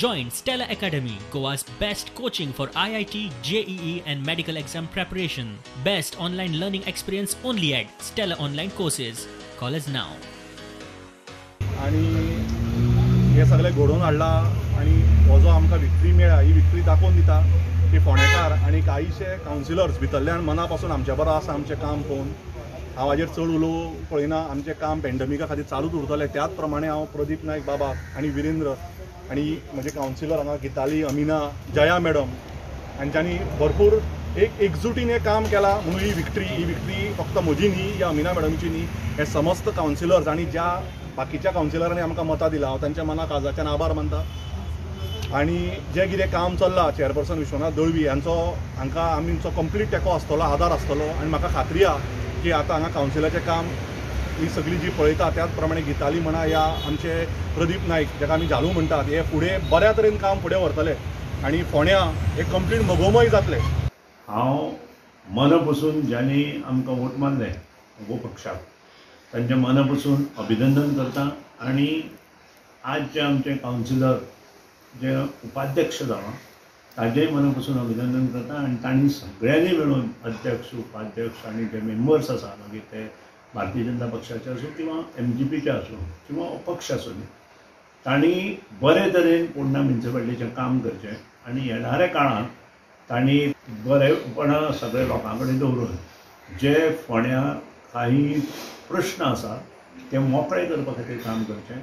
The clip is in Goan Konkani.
Join Stella Academy, Goa's best coaching for IIT, JEE and medical exam preparation. Best online learning experience only at Stella Online Courses. Call us now. आनी हे सगळें घडोवन हाडलां आनी हो जो आमकां विक्ट्री मेळ्ळा ही विक्ट्री दाखोवन दिता की फोंडेकार आनी कांयशे कावन्सिलर्स भितरल्यान मना पासून आमच्या बरो आसा. आमचें काम पळोवन हांव हाजेर चड उलोवंक पळयना. आमचें काम पॅन्डमिका खातीर चालूच उरतलें. त्याच प्रमाणे हांव प्रदीप नायक बाबा आनी विरेंद्र आनी म्हजे कावन्सिलर हांगा गिताली, अमिना, जया मॅडम हांच्यांनी भरपूर एक एकजुटीन हें काम केलां म्हणून ही विक्ट्री फक्त म्हजी न्ही या अमिना मॅडमची न्ही, हे समस्त कावन्सिलर्स आनी ज्या बाकीच्या कावन्सिलरांनी आमकां मतां दिलां हांव तांच्या मना काळजाच्यान आभार मानता. आनी जें कितें काम चल्लां चेअरपर्सन विश्वनाथ दळवी हांचो हांकां आमचो कंप्लीट तेंको आसतलो, आदार आसतलो आनी म्हाका खात्री आहा की आतां हांगा कावन्सिलाचें काम ही सगळी जी पळयता त्याच प्रमाणे गिताली म्हणा या आमचे प्रदीप नायक जाका आमी झालू म्हणटात हे फुडें बऱ्या तरेन काम फुडें व्हरतले आनी फोंड्यां हे कंप्लीट मगोमय जातले. हांव मना पसून ज्यांनी आमकां वोट मारले गो पक्षाक तांच्या मना पसून अभिनंदन करता. आनी आज जे आमचे कावन्सिलर जे उपाध्यक्ष जाला ताजेय मना पसून अभिनंदन करता. आनी तांणी सगळ्यांनी मेळून अध्यक्ष, उपाध्यक्ष आनी जे मेंबर्स आसा मागीर ते भारतीय जनता पक्षाचे आसूं किंवा एमजीपीचे आसूं किंवा अपक्ष आसूं, तांणी बरे तरेन पोडणा म्युनिसिपालिटीचें काम करचें आनी येणाऱ्या काळांत तांणी बरेपणां सगळे लोकां कडेन दवरून जे फोंड्या काही प्रश्न आसा ते मोकळे करपा खातीर काम करचें.